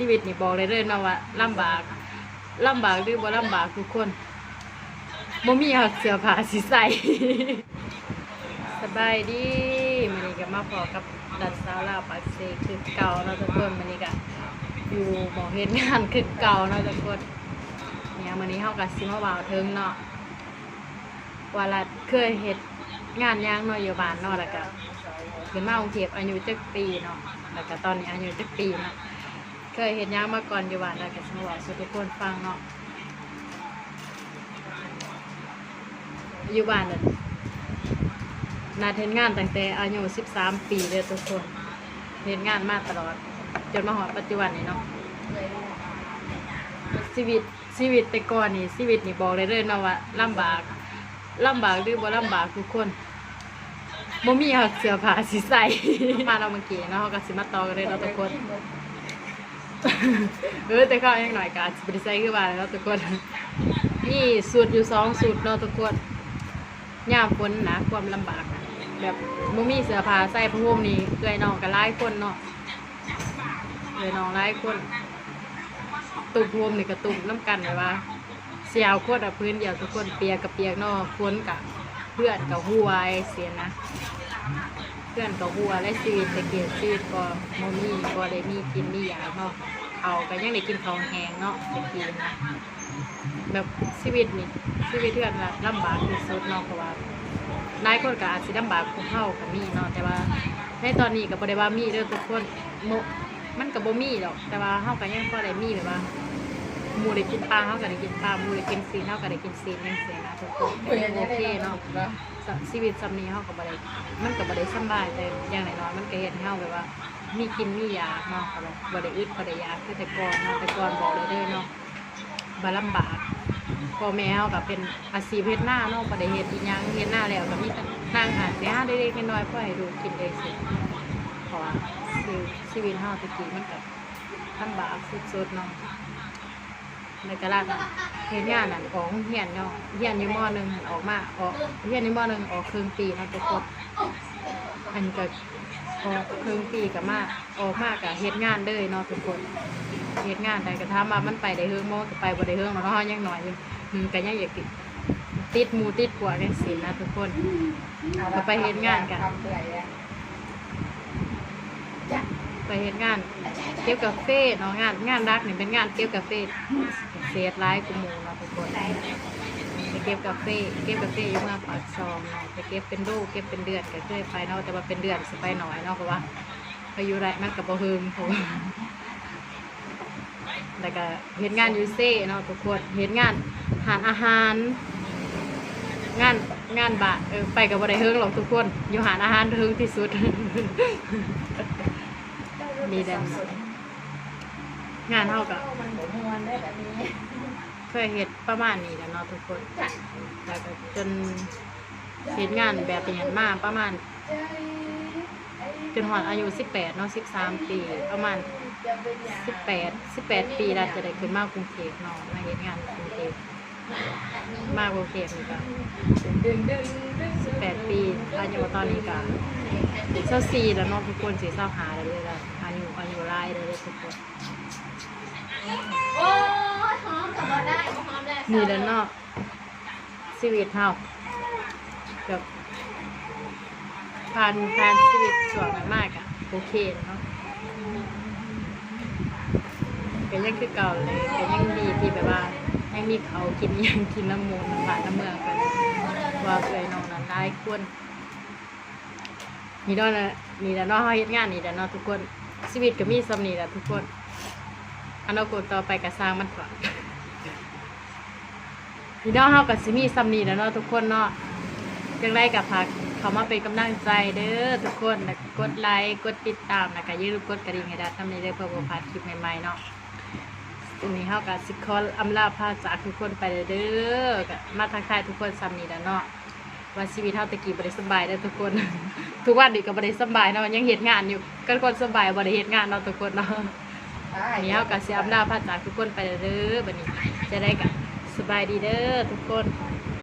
ຊີວິດນີ້ບອກໄດ້ເລີຍເນາະວ່າລຳບາກ, ລຳບາກຫຼືບໍ່ລຳບາກທຸກຄົນ, ບໍ່ມີຮອດເສື້ອຜ້າຊິໃສ່. ສະບາຍດີ, ມື້ນີ້ກໍມາພໍ້ກັບລັດສາວລາວປາກເຊຄືເກົ່າເນາະທຸກຄົນ. ມື້ນີ້ກໍຢູ່ໝ່ອງເຮັດງານຄືເກົ່າເນາະທຸກຄົນ. ນີ້ ມື້ນີ້ເຮົາກໍຊິມາເວົ້າເຖິງເນາະ ວ່າລັດເຄີຍເຮັດງານຫຍັງເນາະ ຢູ່ບ້ານເນາະ, ແລ້ວກະຂຶ້ນມາກຸງເທບອາຍຸຈັກປີເນາະ, ແລ້ວກະຕອນນີ້ອາຍຸຈັກປີເນາະ, ເຄີຍເຮັດຫຍັງມາກ່ອນຢູ່ບ້ານ, ແລ້ວກະຊິມາເວົ້າສູ່ທຸກຄົນຟັງເນາະ. ຢູ່ບ້ານນັ້ນ ນັດເຮັດງານຕັ້ງແຕ່ອາຍຸສິບສາມປີເດີທຸກຄົນ, ເຮັດງານມາຕະຫຼອດ ຈົນມາຮອດປັດຈຸບັນນີ້ເນາະ. ຊີວິດ ຊີວິດແຕ່ກ່ອນນີ້ ຊີວິດນີ້ບອກໄດ້ເລີຍເນາະວ່າລຳບາກ, ລຳບາກຫຼືບໍ່ລຳບາກທຸກຄົນ, ບໍ່ມີຮອດເສື້ອຜ້າຊິໃສ່. ມາເນາະ ເມື່ອກີ້ເນາະ, ເຮົາກໍຊິມາຕໍ່ກັນເລີຍເນາະທຸກຄົນ. ເອີ ແຕ່ເຂົາຍັງໜ້ອຍກໍອາດຊິບໍ່ໄດ້ໃສ່ຄືວ່າເນາະທຸກຄົນ. ມີຊຸດຢູ່ສອງຊຸດເນາະທຸກຄົນ. ຍາມຝົນນະ ຄວາມລຳບາກນະ ແບບບໍ່ມີເສື້ອຜ້າໃສ່. ຜ້າຫົ່ມນີ້ເອື້ອຍນ້ອງກໍຫຼາຍຄົນເນາະ, ເອື້ອຍນ້ອງຫຼາຍຄົນ, ຕຸ້ມຜ້າຫົ່ມນີ້ກໍຕຸ້ມນຳກັນ ແບບວ່າຊິເອົາຄົນລະຜືນດຽວທຸກຄົນ. ປຽກກໍປຽກເນາະ, ຝົນກໍ ເຮືອນກໍຮົ່ວຈັ່ງຊີ້ນະ, ເຮືອນກໍຮົ່ວ. ແລະ ຊີວິດແຕ່ກີ້ ຊີວິດກໍບໍ່ມີ ບໍ່ໄດ້ມີກິນມີຢາກເນາະ, ເຂົ້າກໍຍັງໄດ້ກິນເຂົ້າແຫ້ງເນາະແຕ່ກີ້ນະ. ແບບຊີວິດນີ້ ຊີວິດເຮືອນລະລຳບາກທີ່ສຸດເນາະ, ເພາະວ່າຫຼາຍຄົນກໍອາດຊິລຳບາກກວ່າເຮົາກໍມີເນາະ, ແຕ່ວ່າໃນຕອນນີ້ກໍບໍ່ໄດ້ວ່າມີເດີທຸກຄົນ, ບໍ່ ມັນກໍບໍ່ມີດອກ, ແຕ່ວ່າເຮົາກໍຍັງພໍໄດ້ມີ ແບບວ່າໝູ່ໄດ້ກິນປາ ເຮົາກໍໄດ້ກິນປາ, ໝູ່ໄດ້ກິນຊີ້ນ ເຮົາກໍໄດ້ກິນຊີ້ນ ຈັ່ງຊີ້ນະທຸກຄົນ, ກໍຍັງໂອເຄເນາະ. ຊີວິດສ່ຳນີ້ເຮົາກໍບໍ່ໄດ້ ມັນກໍບໍ່ໄດ້ສຳບາຍ, ແຕ່ຢ່າງໜ້ອຍໆມັນກໍເຮັດໃຫ້ເຮົາແບບວ່າມີກິນມີຢາກເນາະ, ກໍແບບບໍ່ໄດ້ອຶດບໍ່ໄດ້ຢາກຄືແຕ່ກ່ອນເນາະ. ແຕ່ກ່ອນບອກໄດ້ເລີຍເນາະ ວ່າລຳບາກ. ພໍ່ແມ່ເຮົາກໍເປັນອາຊີບເຮັດນາເນາະ, ບໍ່ໄດ້ເຮັດອີ່ຫຍັງ, ເຮັດນາແລ້ວກໍມີແຕ່ນັ່ງອາດຊິຫາເລັກໆນ້ອຍໆພໍໃຫ້ລູກກິນໄດ້ຊື່, ເພາະວ່າຊີ ຊີວິດເຮົາແຕ່ກີ້ມັນກໍລຳບາກສຸດໆເນາະ. ແລ້ວກໍລາວກໍເຮັດງານນັ້ນ ອອກໂຮງຮຽນເນາະ, ຮຽນຢູ່ ມໍໜຶ່ງ ຫັ້ນ ອອກມາ ອອກ ຮຽນຢູ່ ມໍໜຶ່ງ ອອກເຄິ່ງປີເນາະທຸກຄົນ. ອັນກໍອອກເຄິ່ງປີກໍມາ ອອກມາກໍເຮັດງານເລີຍເນາະທຸກຄົນ, ເຮັດງານໄດ້. ກໍຖາມວ່າມັນໄປໄດ້ເຫິງບໍ່? ກໍໄປບໍ່ໄດ້ເຫິງດອກເນາະ, ເຮົາຍັງນ້ອຍຢູ່, ອືມ ກໍຍັງຢາກຕິດໝູ່ຕິດພວກຈັ່ງຊີ້ນະທຸກຄົນ. ກໍໄປເຮັດງານ ກໍໄປເຮັດງານເກັບກາເຟເນາະ, ງານ ງານຫຼັກນີ້ເປັນງານເກັບກາເຟ, ເສດຫຼາຍກວ່າໝູ່ເນາະທຸກຄົນ. ໄປເກັບກາເຟ ເກັບກາເຟຢູ່ເມືອງປາກຊ່ອງເນາະ, ໄປເກັບເປັນໂລ ເກັບເປັນເດືອນກໍເຄີຍໄປເນາະ, ແຕ່ວ່າເປັນເດືອນຊິໄປໜ້ອຍເນາະ ເພາະວ່າ ໄປຢູ່ໄດ້ມັນກໍບໍ່ເຮິງ ເພາະວ່າ ແລ້ວກໍເຮັດງານຢູ່ເຊເນາະທຸກຄົນ, ເຮັດງານຮ້ານອາຫານ, ງານ ງານບານ ເອີ ໄປກໍບໍ່ໄດ້ເຮິງດອກທຸກຄົນ, ຢູ່ຮ້ານອາຫານເຮິງທີ່ສຸດ. ນີ້ແຫຼະ ງານເຮົາກໍ ມັນບໍ່ມ່ວນເດ້ແບບນີ້, ເຄີຍເຮັດປະມານນີ້ແຫຼະເນາະທຸກຄົນ. ແລ້ວກໍຈົນ ເຮັດງານແບບນີ້ມາປະມານ ຈົນຮອດອາຍຸສິບແປດເນາະ, ສິບສາມປີ ປະມານສິບແປດ ສິບແປດປີ ແລ້ວຈະໄດ້ຂຶ້ນມາກຸງເທບເນາະ, ມາເຮັດງານຢູ່ກຸງເທບ. ມາກຸງເທບນີ້ກໍສິບແປດປີ, ອາຍຸຕອນນີ້ກໍຊາວສີ່ແລ້ວເນາະທຸກຄົນ, ຊິຊາວຫ້າແລ້ວເດ້ ອາຍຸ ອາຍຸຫຼາຍແລ້ວເດ້ທຸກຄົນ. ໂອ້ຍ ຫອມກໍບໍ່ໄດ້ ບໍ່ຫອມແລ້ວ ນີ້ແຫຼະເນາະ ຊີວິດເຮົາ ແບບ ຜ່ານ ຜ່ານຊີວິດຊ່ວງນັ້ນມາກະໂອເຄເນາະ, ກະຍັງຄືເກົ່າແຫຼະ, ກະຍັງດີທີ່ແບບວ່າຍັງມີເຂົ້າກິນ ຫຍັງກິນນຳໝູ່ນຳບ້ານນຳເມືອງເພິ່ນ, ເພາະວ່າເອື້ອຍນ້ອງນັ້ນຫຼາຍຄົນ. ນີ້ເນາະ ນີ້ແຫຼະເນາະ ເຮົາເຮັດງານນີ້ແຫຼະເນາະທຸກຄົນ, ຊີວິດກໍມີສ່ຳນີ້ແຫຼະທຸກຄົນ, ອະນາຄົດຕໍ່ໄປກໍຊ່າງມັນເຖາະ. ພີ່ນ້ອງເຮົາກໍຊິມີສ່ຳນີ້ແຫຼະເນາະທຸກຄົນເນາະ, ຈັ່ງໃດກໍຝາກເຂົ້າມາເປັນກຳລັງໃຈເດີທຸກຄົນ, ແລ້ວກໍກົດໄລ ກົດຕິດຕາມ ແລ້ວກໍຢ່າລືມກົດກະດິ່ງໃຫ້ດັດນຳແດ່ເດີ ເພື່ອບໍ່ພາດຄລິບໃໝ່ໆເນາະ. ມື້ນີ້ເຮົາກໍຊິຂໍອຳລາພາຈາກທຸກຄົນໄປແລ້ວເດີ, ກໍມາທັກທາຍທຸກຄົນສ່ຳນີ້ແຫຼະເນາະ. ວ່າຊີວິດເຮົາແຕ່ກີ້ບໍ່ໄດ້ສະບາຍເດີທຸກຄົນ, ທຸກວັນນີ້ກໍບໍ່ໄດ້ສະບາຍເນາະ, ຍັງເຮັດງານຢູ່, ຄັນຄົນສະບາຍບໍ່ໄດ້ເຮັດງານເນາະທຸກຄົນເນາະ. ນີ້ເຮົາກໍຊິອຳລາພາຈາກທຸກຄົນໄປແລ້ວເດີ, ບັດນີ້ຈັ່ງໃດກໍສະບາຍດີເດີທຸກຄົນ.